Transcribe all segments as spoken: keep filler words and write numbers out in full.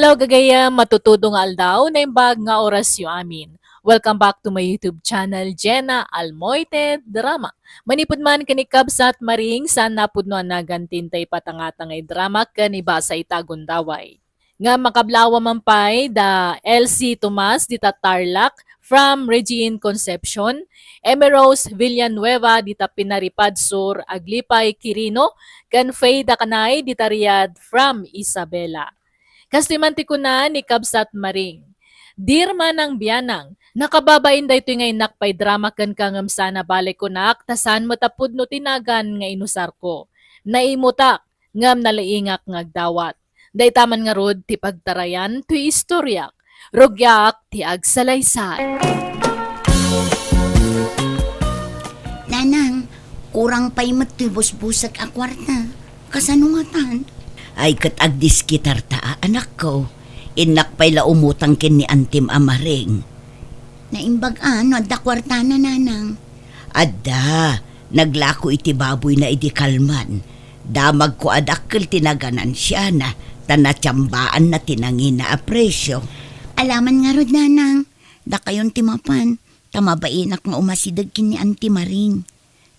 Hello, gagayem, matutudong nga aldaw, naimbag nga orasyo amin. Welcome back to my YouTube channel, Jenna Almoite Drama. Manipud man ken ni Kabsat Maring, saan a pudno a nagantin tay patangata nga idrama ken ibasa ita a gundaway. Nga makablawa man pay da Elsie Tomas dita Tarlac, from Regine Concepcion, Emmy Rose Villanueva dita Pinaripad Sur, Aglipay, Quirino, ken Faye Dacanay dita Riyadh, from Isabela. Kastoy man ti kuna ni Kabsat Maring, "Dear Manang Bianang, nakababain daytoy nga innak pay drama kenka ngem saan a bale kunak ta saan met a pudno ti nagan nga inusarko. Naimutak, ngem nalaingak nga agdawat. Dayta man ngarud ti pagtarayan toy istoriak. Rugiak ti agsalaysay." Nanang, kurang pay met toy busbusek a kuarta. Kasano ngatan? Ay, ket agdiskitarta a, anakko. Innak pay la umutang ken ni antim a Maring. Naimbag a no adda kuartana, Nanang. Adda, naglako iti baboyna idi kalman. Damagko a dakkel ti naganansiana, ta natiambaanna ti nangina a presio. Alaman ngarud, Nanang, dakayon ti mapan, ta mabainak nga umasideg ken ni Anti Maring.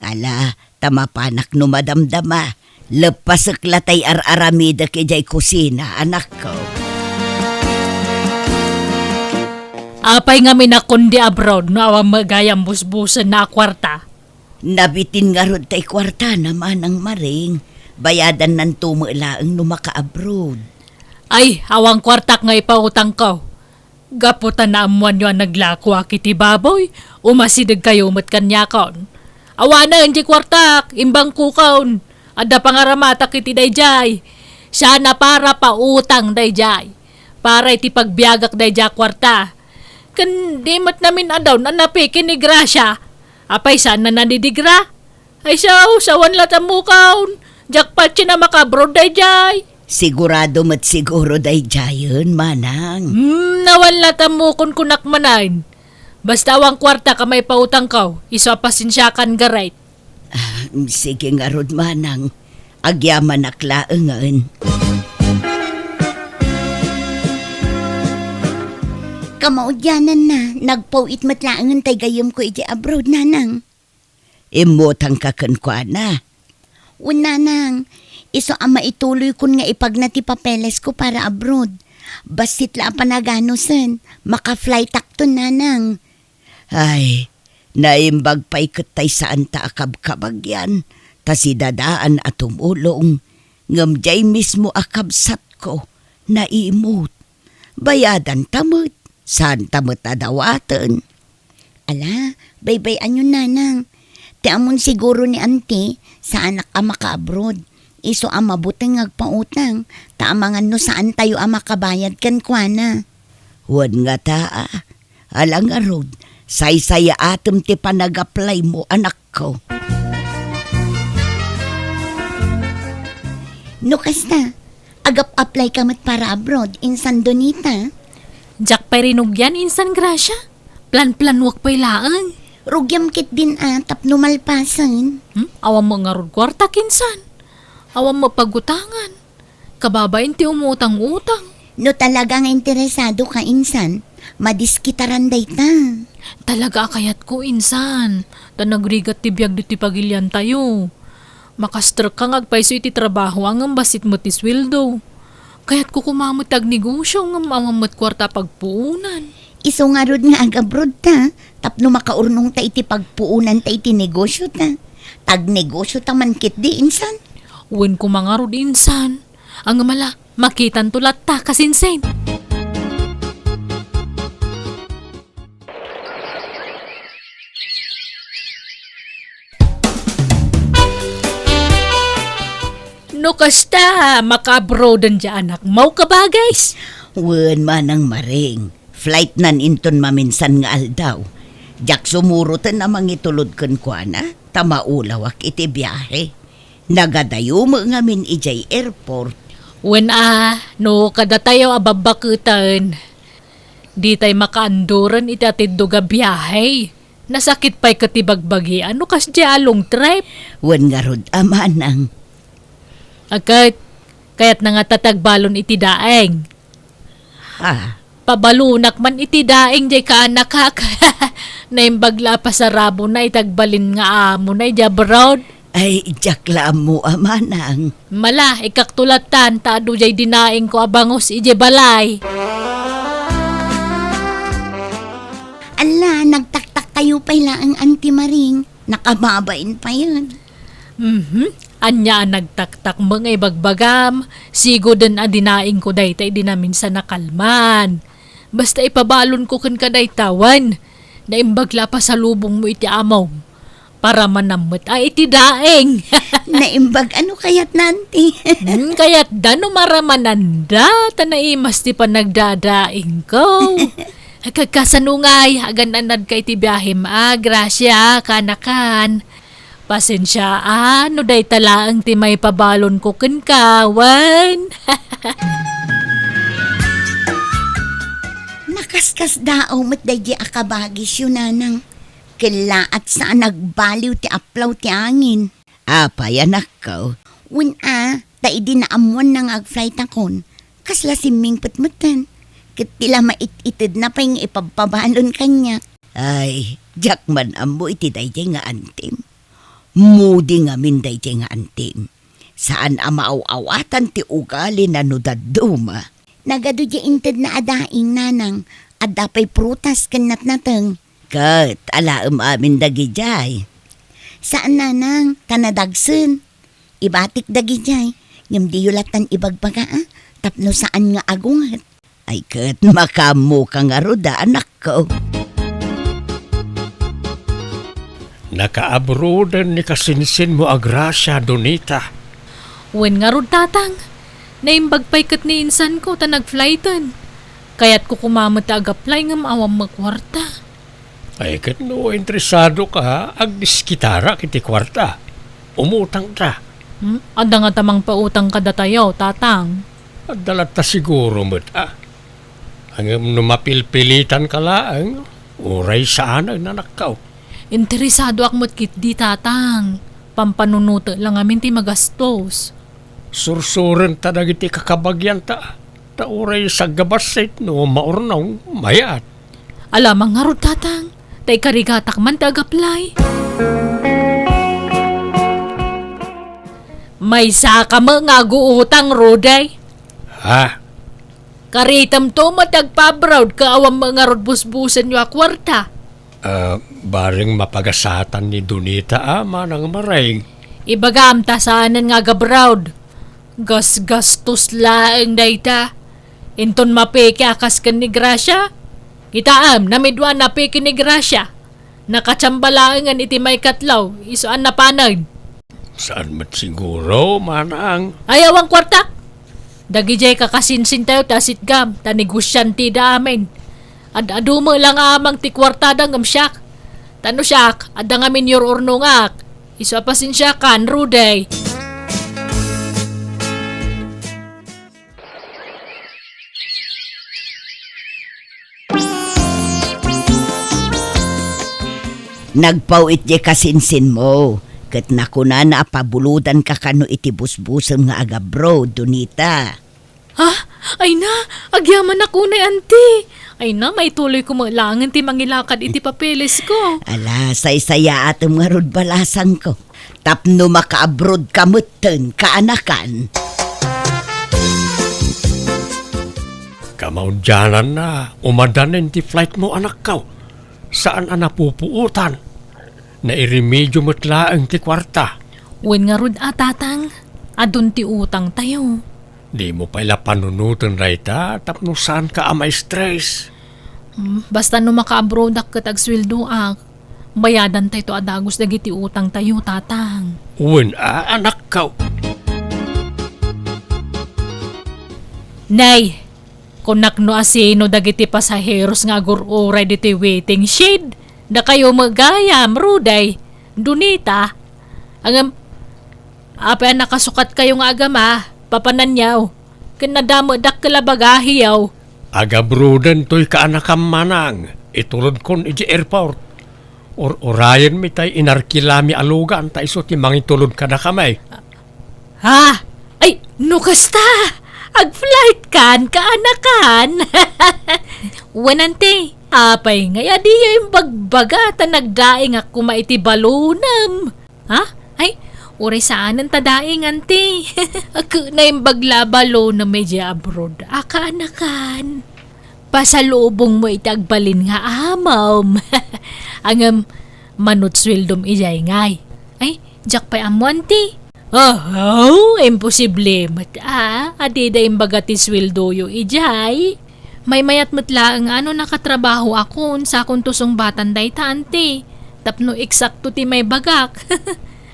Ala, ta mapanak no madamdama. Leppasek la tay ar-aramidek idiay kusina, anakko. Apay ngamin a kundi abroad no awan met gayam busbusenna a kuarta? Nabitin ngarud tay kuartana, Manang Maring. Bayadannanto met laeng no maka-abroad. Ay, awan kuartak nga ipautangko. Gapu ta naammoanyo a naglakoak iti baboy, umasidegkayo met kaniakon. Awanen diay kuartak, imbangkokon. Adda pangaramatak iti daydiay. Saan a para pautang daydiay. Para iti pagbiagak daydiay a kuarta. Ken di met namin-adaw a napiki ni Gracia. Apay saan a nadidigra? Ay, saw, sawan la tammukon. Jackpot ti na maka-abroad daydiay. Sigurado met siguro daydiayen, Manang. Hmm, nawan la tammukon kunak manen. Basta awan kuarta ka maipautangko, isu a pasensiakan, Gareth. Ah, sige ngarud, Manang. Agyamanak laengen. Kamaudiananna, nagpaw-it met laengen tay gayyemko iti abroad, Nanang. Immutangka kenkuana. Wen, Nanang, isu a maituloykon nga ipagna ti papelesko para abroad. Bassit la a panaganusen, maka-flightakton, Nanang. Ay, naimbag pay ket tay saanta a kabkabagyan, ta si Dadaan a tumulong, ngem diay mismo a kabsatko, naimut. Bayadanta met, saanta met a dawaten. Ala, baybay-anyon, Nanang. Ti ammon siguro ni Anti, saanak a maka-abroad. Isu a mabuteng nga agpautang, ta amangan no saantayo a makabayad kenkuana. Wen ngata, a. Ala ngarud, saysayaatem ti panag-applymo, anakko. No kasta, agap-applyka met para abroad, insan Donita? Diak pay rinugian, insan Gracia. Plan-planuak pay laeng. Rugiam ketdin a tapno malpasen. Hmm? Awan met ngarud kuarta, insan. Awan met pagutangan. Kababain ti umutang-utang. No talaga nga interesadoka, insan, madiskitaran dayta. Talaga a kayatko, insan. Ta nagrigat ti biag ditoy pagiliantayo. Makastrekka nga agpayso iti trabaho a ngem bassit met ti sueldo. Kayatko koma met ti agnegosio ngem awan met kuarta a pagpuonan. Isu ngarud nga ag-abroadta, tapno makaurnongta iti pagpuonanta iti negosiota. Agnegosiotaman ketdi, insan. Wen koma ngarud, insan. Ngem ala, makitanto latta, kasinsin. No kasta, maka-abroaden diay anakmo, kabagis? Wen, Manang Maring. Flightnan inton maminsan nga aldaw. Diak sumuroten a mangitulod kenkuana, ta maulawak iti biahe. Nagadayo met ngamin idiay airport. Wen a, no kadatayo a babbaketen, ditay makaanduren iti atiddog a biahe. Nasakit pay ket ti bagbagian no kasdiay a long trip. Wen ngarud a, Manang. Ket, kayatna ngata ti agbalon iti daeng. Ha? Pabalonak man iti daing jay kaanakak. Naimbag la a pasarabona iti agbalin nga amona idiay abroad. Ay, diak la ammo a manang. Mala, ikkakto lattan, ta adu jay dinaingko a bangus idiay balay. Ala, nagtaktakkayo pay laeng, Auntie Maring. Nakababain payen. Mhm. Ania a nagtaktakmo nga ibagbagam? Sigoden a dinaingko dayta idi naminsan a kalman. Basta ipabalonko kenka dayta, wen. Naimbag la a pasalubongmo iti amom. Para manammet a iti daing. Naimbag ano kayat nanti? Hmm, kayat da no maramananda, ta naimas ti panagdadaingko. Agkakasano ngay, agan-anadka iti biahem a, Gracia, kaanakan. Pasensia a, no dayta laeng ti maipabalonko kenka, wen. Nakaskasdaaw met daydi a kabagisyo, nanang. Kellaat sa a nagbaliw ti aplaw ti angin. Apay, anakko? Wen a, ta idi naammoanna nga agflightakon, kasla simmingpet metten. Ket ti la mait-itedna pay nga ipabpabalon kaniak. Ay, diak man ammo iti daydiay nga antim. Mudi ngamin daydiay nga antim. Saan a maaw-awatan ti ugalina no dadduma. Nagadu diay intedna a daing, nanang, adda pay prutas ken natnateng. Ket alaem amin dagidiay. Saan, nanang, ta nadagsen. Ibatik dagidiay, ngem diyo lattan ibagbaga, a, tapno saan nga agunget. Ay ket makaammoka ngarud a, anakko. Nakaabroaden ni kasinsinmo a Gracia, Donita. Wen ngarud, tatang. Naimbag pay ket ni insanko ta nagflighten. Kayatko koma met a agaplay ngem awan met kuarta. Ay, ket no interesadoka, agdiskitarak iti kuarta. Umutangta. Hmm? Adda ngata mangpautang kadatayo, tatang? Adda latta siguro met, a. Ngem no mapilpilitanka laeng, uray saanen, anakko. Interesadoak met ketdi, tatang. Pampanunotek la ngamin ti magastos. Sursurenta dagiti kakabagianta, ta uray saggabassit no maurnong, mayat. Alamang ngarud, tatang, ta ikarigatak man ti agaplay. Maysaka met nga aguutang, Rudy. Ha? Karitemto met ti agpa-abroad ket awan met ngarud busbusenyo a kuarta. Ah, bareng mapagasatan ni Donita a, manang Maring. Ibagam ta saanen nga agabroad. Gasgastos laeng dayta. Inton mapeke a kas ken ni Gracia. Kitaem, namidua a napeke ni Gracia. Nakachamba laengen iti maikatlo, isu a napanen. Saan met siguro, manang? Ay, awan kuarta. Dagidiay kakasinsintayo ti asitgam, ta negosiantida amin. Ad-adu met la nga amang ti kuartada ngem siak. Ta no siak, adda ngamin yur-urnongak. Isu a pasensiakan, Rudy. Nagpaw-it diay kasinsinmo, ket nakunana a pabulodanka kano iti busbusem nga agabroad, Donita. Ha? Ay na, agyamanak unay, anti. Ay na, maituloyko met laengen ti mangilakad iti papeles ko. Ala, saysayaatem ngarud balasangko. Tapno makaabroadka metten, kaanakan. Kamaudiananna, umadanen ti flightmo, anakko. Saan a napupuotan. Nairemedio met laeng ti kuarta. Wen ngarud a, tatang, adun ti utangtayo. Dimo pay la panunoten dayta tapno saanka a ma-stress. Hmm, basta no makaabroadak ket agsueldoak, bayadantayto a dagus dagiti utangtayo, tatang. Wen a, anakko. Nay, kunak no asino dagiti pasaheros nga agur-uray ditoy waiting shed. Dakayo met gayam, Rudy, Donita. Ngem, apay a nakasukatkayo nga agama, papananyo? Ken nadamedakkel a bagahiyo. Agabroaden toy kaanakam, manang, itulodkon idiay airport. Ur-urayenmi tay inarkilami a lugan ta isu ti mangitulod kadakami. Ha? Ay, no kasta! Ag-flight kan, kaanakan? Wen, anti. Apay ngay a diyo imbagbaga ta nagdaingak koma iti balonem? Ha? Ay, uray saanen ta daing, anti. Ket naimbag la a balonem idiay abroad a kaanakan. Pasalubongmo iti agbalin nga amom. Ngem, manut sueldom idiay ngay. Ay, diak pay ammo, anti. Ahaw, imposible met a, a dida imbaga ti sueldoyo idiay. Maymayat met laeng a no nakatrabahoakon, sakonto sungbatan dayta, anti. Tapno eksakto ti maibagak.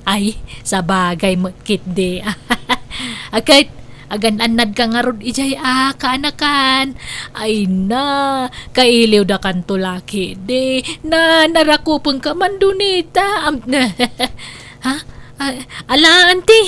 Ay, sabagay met ketdi. A ket, agan-annadka ngarud idiay a kaanakan. Ay na, kailiwdakanto la ketdi. Na, narakupenka man, Donita. Am-, ha? A-, ala, anti.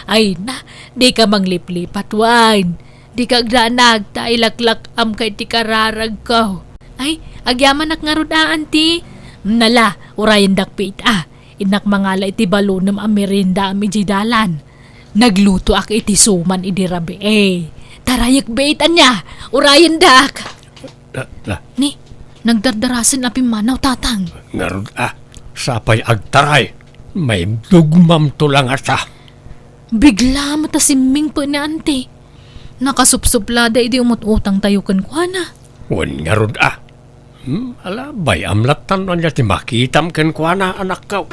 Ay na, dika mangliplipat wen. Dika agdanag ta ilaklak-amka iti kararagko. Ay, agyamanak ngarud a, anti. Nala, urayendak pay ita. Innak mangala iti balonem a meriendaam idiay dalan. Naglutoak iti suman idi rabii. Tarayek biit, ania, urayendak. La, la. Ni, nagdardarasen a pimmanaw, Tatang. Ngarud a, sapay agtaray. Maibdugmamto la ngata. Bigla met a simmingpet ni Anti. Nakasupsuplada idi umut-utangtayo kenkuana. Wen ngarud a. Hmm, ala, bay-am lattan no ania ti makitam kenkuana, anakko.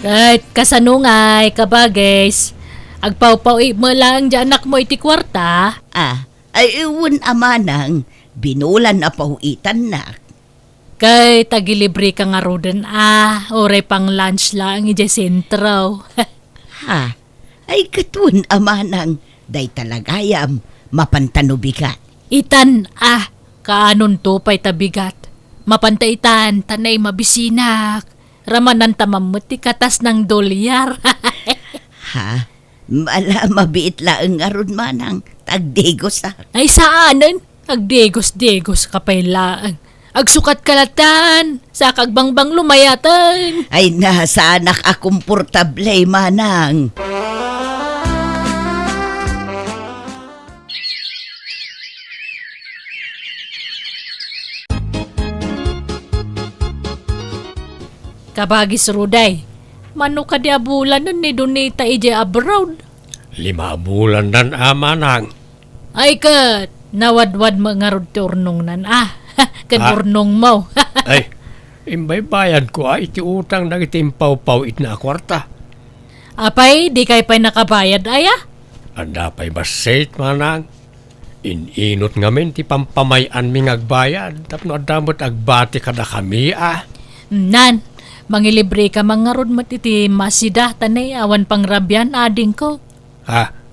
Ket kasano ngay, kabagis? Agpawpaw-it met laeng ti anakmo iti kuarta? Ah, ay, wen a manang, binulan a paw-itannak. Ket agilibreka ngaruden a, uray pang-lunch laeng idiay sentro. Ha? Ay, ket wen a manang, dayta la gayam, mapanta no bigat. Itan a, kaanonto pay ta bigat. Mapanta itan, ta naimabisinak. Ramananta man met ti katas nang dolyar. Ha? Ala, mabiit laeng ngarud manang, ta agdigosak. Ay, saanen? Agdigos-digoska pay laeng. Agsukatka lattan, saka agbangbanglo mayaten. Ay na, saanak a komportable, manang. Kabagis Ruday, mano kadi a bulanen ni Donita idiay abroad? Lima a bulandan a manang. Ay ket, nawadwad met ngarud ti urnongnan a. Ken Ah. urnongmo. Ay, imbaybayadko a iti utang dagiti impawpaw-itna a kuarta. Apay, dikay pay nakabayad aya? Adda pay bassit, manang. In-inut ngamin ti pampamay-anmi nga agbayad tapno adda met agbati kadakami a. Nan, mangilibreka man ngarud met iti Masida ta nay awan pangrabian, adingko. Ha?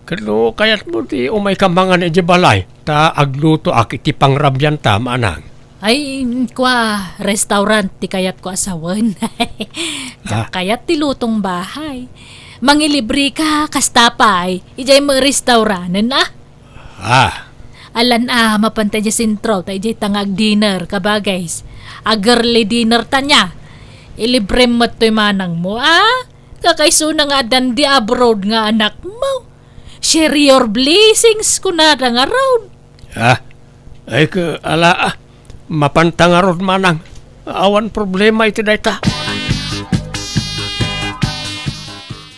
Ket no kayatmo ti umayka mangan idiay balay, ta aglutoak iti pangrabianta, manang. Ay, kua, restaurant ti kayatko a sawen. Diak Ah. kayat ti lutong bahay. Mangilibreka, kasta pay, idiay met restauranen a. Ah. Alan a, mapanta idiay sentro, ta idiay ta nga ag-dinner, kabagis. Ag-early dinner ta nia. Ilibrem met toy manangmo, a? Kakaisuna nga addan di abroad nga anakmo. Share your blessings, kunada ngarud. Ah, ay ka, ala, ah. Mapanta ngarud, manang. Awan problema iti dayta.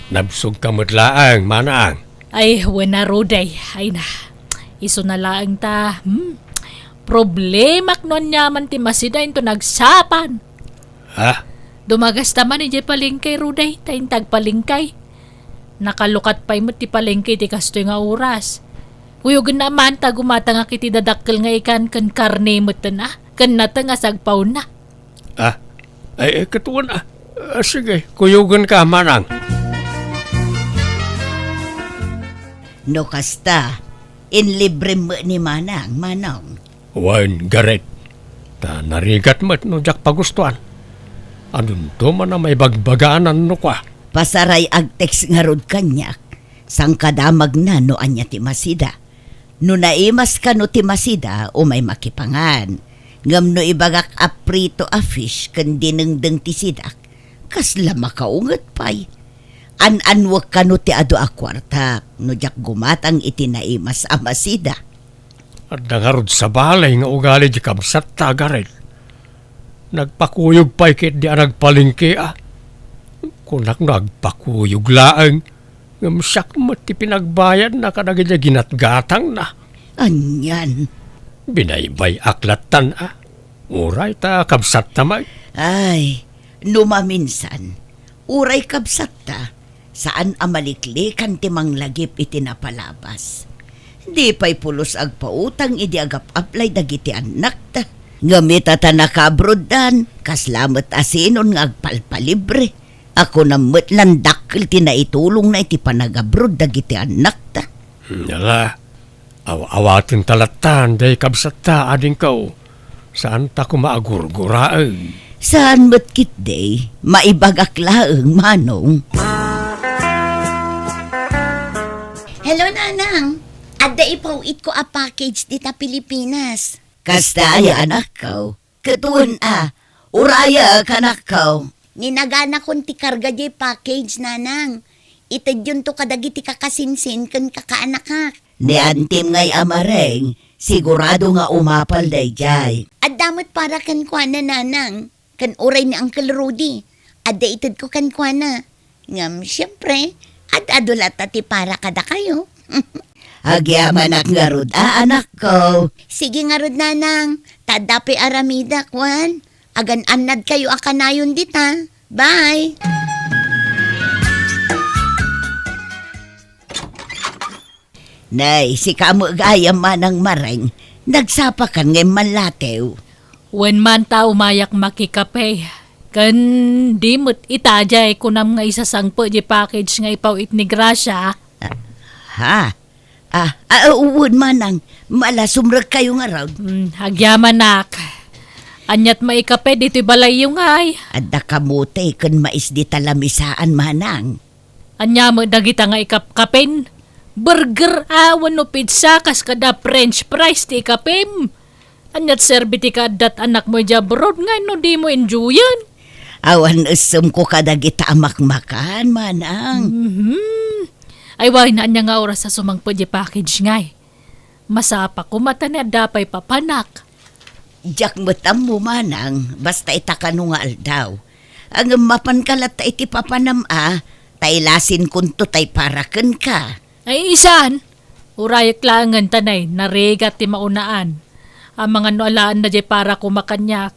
Nabsogka met laeng, manang. Ay, wen a, Ruday. Ay na. Isuna laeng ta, hmm? Problemak no aniaman ti Masida inton agsapan. Ha? Dumagasta man idiay palengke, Ruday, ta inton agpalengke. Nakalukat pay met ti palengke iti kastoy nga oras. Kuyogenna man ta gumatangak iti dadakkel nga ikan ken karne metten a, ken nateng a sagpawna. Ah, ay, ay, ket wen a. Ah, sige, kuyogenka, manang. No kasta, inlibrem met ni manang, manong. Wen, Gareth. Ta narigat met no diak pagustuan. Adunto man a maibagbaganan no kua. Pasaray agtext ngarud kaniak, sangkadamagna no ania ti Masida. No naimas kano ti Masida, umay makipangan. Ngem no ibagak a prito a fish ken dinengdeng ti sidak, kasla makaunget pay. An-anwek kano ti adu a kuartak no diak gumatang iti naimas a masida. Adda ngarud sabali nga ugali di kabsatta, Garel. Nagpakuyog pay ketdi a nagpalengke, a. Kunak no agpakuyog laeng, ngem siak met ti pinagbayadna kadagiti ginatgatangna. Anian? Binaybay-ak lattan, a. Uray ta kabsatta met. Ay, no maminsan, uray kabsatta, saan a maliklikan ti manglagip iti napalabas. Di pay pulos agpautang idi agap-aplay dagiti annakta. Ngem ita ta nakaabroddan, kasla met a sinon nga agpalpalibre. A kunam met lan dakkel ti naitulongna iti panagabrod dagiti annakta. Ala, aw-awaten ta lattan, diay kabsatta, adingko. Saan ta koma a gurguraen. Saan met ketdi, maibagak laeng, Manong. Hello, Nanang. Adda ipaw-itko a package dita Pilipinas. Kasta aya, anakko? Ket wen a, uraya, anakko. Ninaganakon ti karga diay package, Nanang. Itedyonto kadagiti kakasinsin ken kakaanakak. Ni antim ngay a mareng, sigurado nga umapal daydiay. Adda met para kenkuana, Nanang, ken uray ni Uncle Rudy. Adda itedko kenkuana. Ngem, siempre, ad-adu latta ti para kadakayo. Agyamanak ngarud a, anakko. Sige ngarud, Nanang. Ta adda pay aramidak, wen. Agan-annadkayo a kanayon dita. Bye! Nay, sika met gayam, Manang Mareng, nagsapakan nga immanlatew. Wen man ta umayak makikape. Ken di met ita diay kunam nga isasangpet diay package nga ipaw-it ni Gracia. Ha? Ah, ah, wen, Manang, mala sumrekkayo ngarud. Hmm, agyamanak. Aniat maikape ditoy balayyo ngay? Adda kamote ken mais dita lamisaan, Manang. Ania met dagita nga ikapkapen? Burger a wenno pizza kas kada French fries ti ikapem? Aniat serbi ti kaaddat anakmo idiay abroad nga no dimo enjoyen? Awan essemko kadagita a makmakan, Manang. Mhm. Ay, wen, ania nga oras a sumangpet diay package ngay? Masapa koma ta ni adda pay papanak. Diak met ammo, Manang, basta ita kano nga aldaw. Ngem mapanka latta iti papanam a, ta ilasinkonto tay para kenka. Ay, isan? Urayek laengen ta nay, narigat ti maunaan. Amangan no alaenna diay para koma kaniak.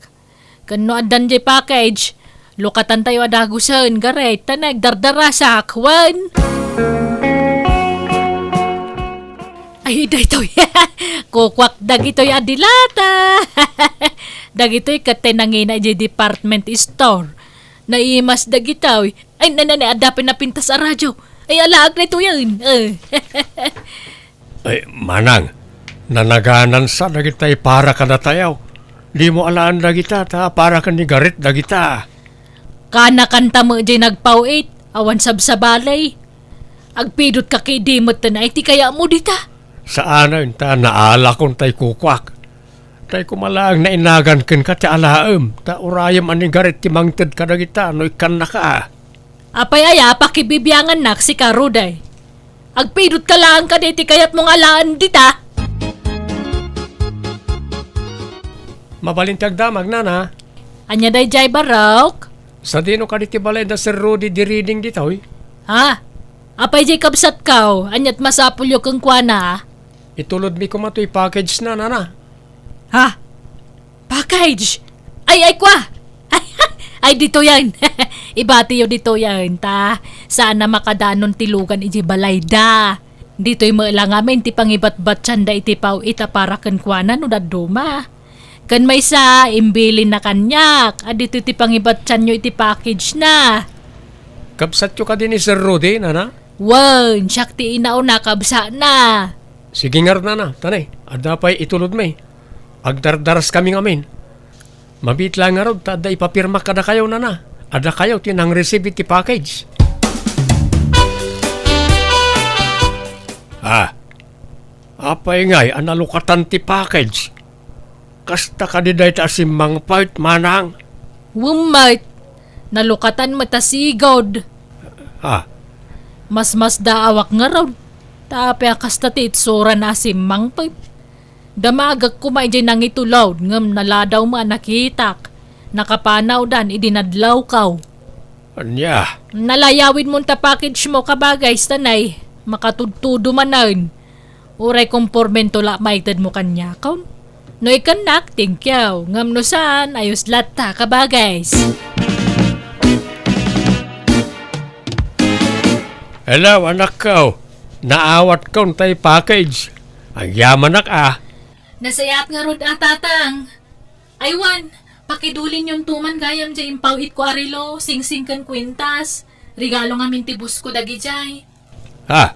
Ken no addan diay package, lukatantayo a dagusen, Gareth, ta nagdardarasak, wen. Ay, daytoy. Kukuak dagitoy a dilata. Dagitoy ket ti nangina idiay department store. Naimas dagitoy. Ay, na, na, na, adda pay napintas a radio. Ay, alaak daytoyen. Eh. Ay, Manang, nanaganansa dagitay para kadatayo. Dimo alaen dagita, ta para ken ni Gareth dagita. Kana kanta met diay nagpaw-it, awan sabsabali. Agpidotka ket idi met ta naay ti kayatmo dita. Saanen ta naalakon tay kukuak. Tay koma laeng nainagan kenka ti alaem, ta urayem a ni Gareth ti mangted kadagita no ikkannaka. Apay aya a pakibibiangannak sika, Rudy? Agpidotka laeng kadi iti kayatmo nga alaen dita? Mabalin ti agdamag, Nana. Ania daydiay, Barok? Sadino kadi ti balay da Sir Rudy di Reading ditoy? Ha? Apay diay kabsatko? Aniat masapulyo kenkuana? Itulodmi koma toy package na, Nana. Ha? Package? Ay, ay, kwa! Ay, ditoyen. Ibatiyo ditoyen, ta saan a makadanon ti lugan idiay balayda. Ditoy met la ngamin ti pangibatbatianda iti paw-it a para kenkuana no dadduma. Ken maysa, imbilinna kaniak a ditoy ti pangibatianyo iti package na. Kabsatyo kadi ni Sir Rudy, Nana? Wen, siak ti inauna, kabsatna. Sige ngarud, Nana, ta nay, adda pay itulodmi. Agdardaraskami ngamin. Mabiit laeng ngarud ta adda ipapirmak kadakayo, Nana. A dakayo ti nang-receive iti package. Ah, apay ngay a nalukatan ti package? Kasta kadi dayta a simmangpet, manang? Wen met, nalukatan met a sigud. Ah. Masmasdaawak ngarud, ta apay a kasta ti itsurana a simmangpet. Damagek koma idiay nangitulod ngem naladaw met a nakitak. Nakapanawdan idi nadlawko. Ania? Nalayawidmon ta package mo, kabagay, sanay makatudtudo manen. Uray kompormento la maitedmo kaniakon. No ikennak, thank you. Ngem no saan, ayos latta, kabagay. Hello, anakko. Naawatkon tay package. Agyamanak a. Nasayaat ngarud a, Tatang. Aywan, pakidulinyonto man gayam diay impaw-itko a relo, singsing ken kuintas. Regalo ngamin ti boss ko dagidiay. Ha?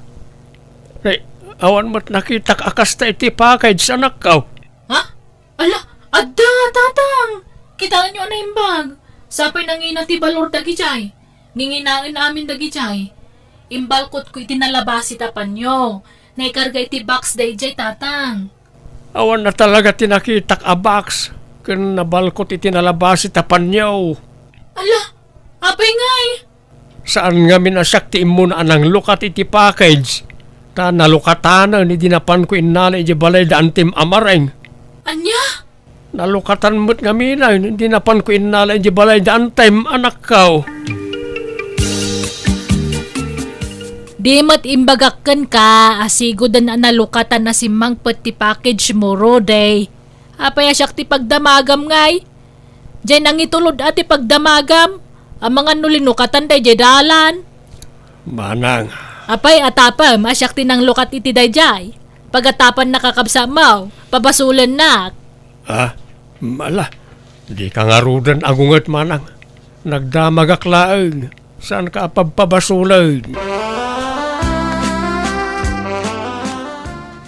Ay, awan met nakitak a kasta iti package, anakko. Ha? Ala, adda, Tatang! Kitaenyo a naimbag. Sapay nangina ti balor dagidiay. Nginginaen amin dagidiay. Imbalkotko iti nalabasi ta panyo. Naikarga iti box daydiay, Tatang. Awan na talaga ti nakitak a box ken nabalkot iti nalabasi ta panyo. Ala, apay ngay? Saan ngamin a siak ti immuna a nanglukat iti package, ta nalukatanen idi napanko innala idiay balay da Antim a Mareng. Ania? Nalukatan met ngaminen idi napanko innala idiay balay da Antim, anakko. Di met imbagak kenka a siguden a nalukatan a simmangpet ti package mo, Rudy. Apay a siak ti pagdamagam ngay? Diay nangitulod a ti pagdamagam, amangan no linukatan daydiay dalan. Manang. Apay a tapem a siak ti nanglukat iti daydiay? Pagatapan nakakabsatmo, pabasolennak. Ah, ala, dika ngaruden agunget, manang. Nagdamagak laeng, saanka a pabpabasolen.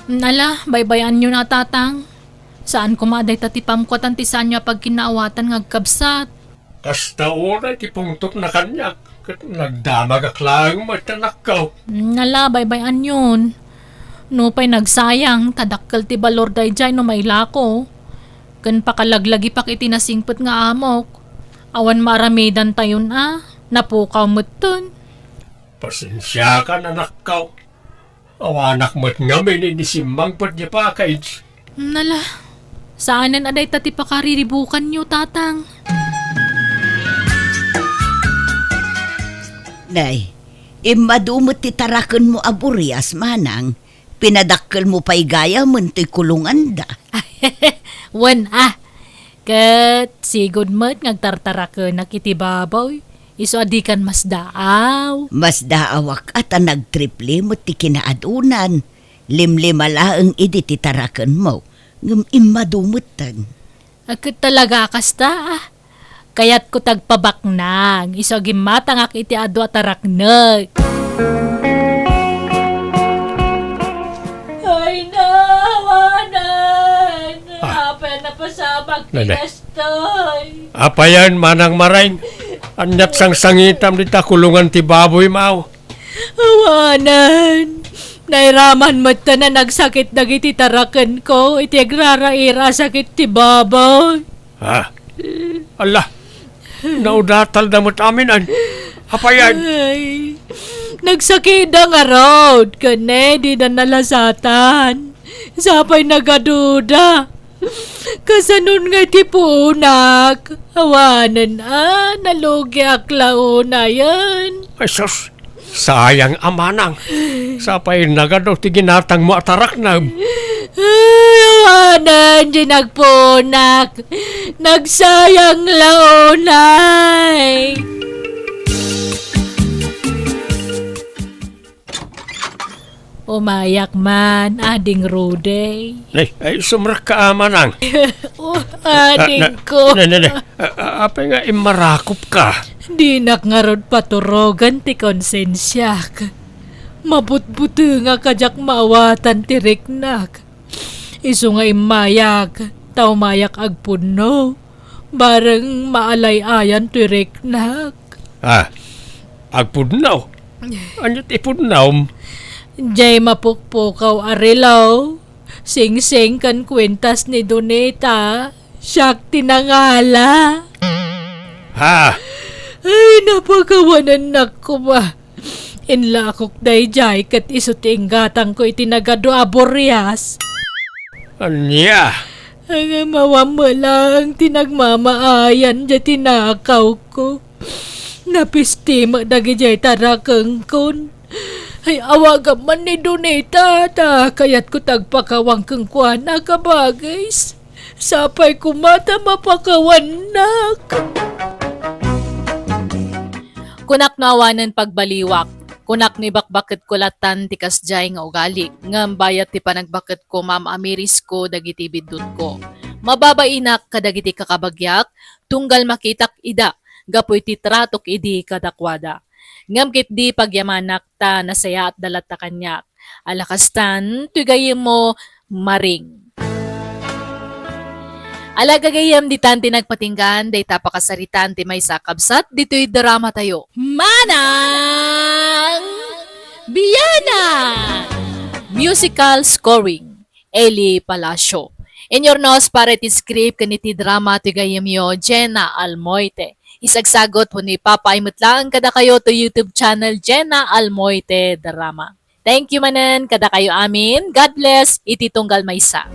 Ala, baybay-anyo na, Tatang. Saan koma a dayta ti pamkuatan ti saanyo a pagkinaawatan nga agkabsat. Kasta unay ti pungtotna kaniak, ket nagdamagak laeng met, anakko. Ala, baybay-anyon. Nupay nagsayang, ta dakkel ti balor daydiay no mailako. Ken pakalaglagipak iti nasingpet nga amok. Awan maaramidantayon a, napukaw metten. Pasensiakan, anakko. Awanak met ngamin idi simmangpet diay package. Ala, saanen a dayta ti pakariribukanyo, Tatang. Nay, immadu met ti tarakenmo a burias, manang. Pinadakkelmo pay gayamen toy kulonganda. Wen a, ket sigud met nga agtartarakenak iti baboy, isu a dikan masdaaw. Masdaawak a ta nagtriple met ti kinaadunan. Limlima laeng idi ti tarakenmo, ngem immadu metten. A, ket talaga a kasta, a. Kayatko ti agpabaknang, isu a gimmatangak iti adu a taraknek. Ay, na, awanan! Ah. Apay a napasamak ti Nene. Kastoy? Apayen, Manang Mareng? Aniat sangsangitam dita kulongan ti baboy, maw? Awanan! Nairaman metten a nagsakit dagiti tarakenko iti agraraira a sakit ti baboy. Ha? Ala, naudatalda met amin, an? Apayen? Ay, nagsakitda ngarud, ken ne, dida nalasatan. Sapay nagaduda. Kasanon nga iti puonak? Awanen a, nalugiak la unayen. Ay, sus, sayang a manang. Sapay nagadu ti ginatangmo a taraknem. Ay, awanen, di nagpuonak. Nagsayang la unay. Umayak man, Ading Rudy. Ay, ay, sumrekka a manang. Oh, adingko. Ne, ne, ne. A, a, apay nga immarakopka? Dinak ngarud paturogen ti konsensiak. Mabutbutengak a diak maawatan ti riknak. Isu nga immayak, ta umayak agpudno. Bareng maalay-ayan ti riknak. Ah, agpudno? Ania ti ipudnom? Jay mapukpukaw a relo. Singsing ken kuentas ni Donita, siak ti nangala. Ha? Ay, napakawanennak koma. Inlakok daydiay ket isu ti inggatangko iti nagadua a burias. Ania? Ang mawammelang ti nagmamaayan diay tinakawko. Napisti met dagidiay tarakengkon. Ay, awagam man ni Donita, ta kayatko ti agpakawang kenkuana, kabagis. Sapay koma ta mapakawannak. Kunak no awanen pagbaliwak, kunak no ibakbaketko latan ti kasdiay nga ugali, ngem bayat ti panagbaketko, maam-amirisko dagiti biddutko. Mababainak kadagiti kakabagiak, tunggal makitak ida, gapu iti tratok idi kadakuada. Ngem ketdi pagyamanak ta nasayaatda latta kaniak. Ala kastan, toy gayyemmo, Maring. Ala gagayyem, ditan ti nagpatinggan dayta pakasaritaan ti maysa a kabsat ditoy dramatayo. Manang Biana! Musical scoring, Eli Palacio. Inyurnos para iti script ken iti drama ti gayyemyo, Jenna Almoite. Isagsagot wenno ipapaay met laeng kadakayo to YouTube channel, Jenna Almoite Drama. Thank you manen kadakayo amin. God bless iti tunggal maysa.